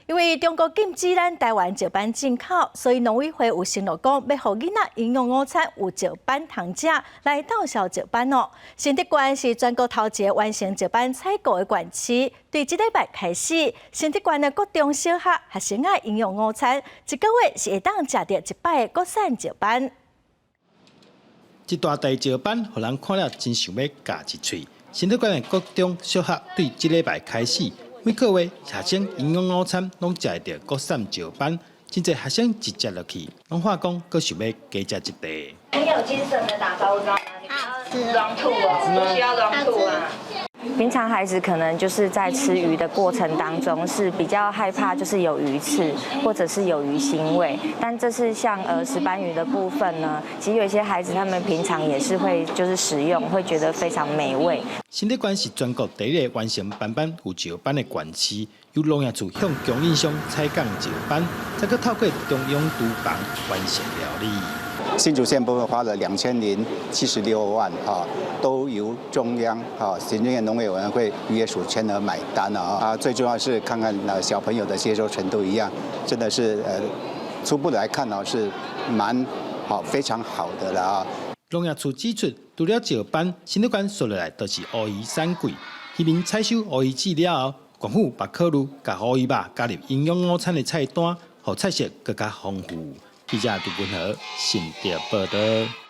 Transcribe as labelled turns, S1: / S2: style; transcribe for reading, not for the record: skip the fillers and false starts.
S1: 因為中國禁止咱臺灣石斑進口，所以農委會有承諾講，欲予囡仔營養午餐有石斑通食，來鬥潲石斑哦。新竹縣是全國頭一个完成石斑採購的縣市，對這禮拜開始，新竹縣的國中小學學生仔營養午餐，一個月是會當食著一擺的國產石斑。
S2: 一大袋石斑，予人看了真想欲咬一喙。新竹縣的國中小學對這禮拜開始，每個月學生營養午餐攏食會著國產石斑，真濟學生一食落去，攏話講閣想欲加食一塊。
S3: 很有精神的打包裝，你不要亂吐哦，不需要亂吐啊。
S4: 平常孩子可能就是在吃魚的過程當中是比較害怕，就是有魚刺或者是有魚腥味。但這次像石斑魚的部分呢，其實有一些孩子他們平常也是會就是食用，會覺得非常美味。
S2: 新竹縣是全國第一个完成班班有石斑的縣市，由農業處向供應商採購石斑，再閣透過中央廚房完成料理。
S5: 新竹縣部分花了2076萬啊，都由中央啊行政院農業委員會漁業署全額買單了啊。最重要是看看小朋友的接受程度一樣，真的是初步來看呢是蠻好，非常好的了啊。
S2: 農業處指出，除了石斑，新竹縣紲落來就是烏魚產季，漁民採收烏魚子了後，縣府嘛考慮共烏魚肉加入營養午餐的菜單，予菜色閣較豐富。記者杜文和新竹報導。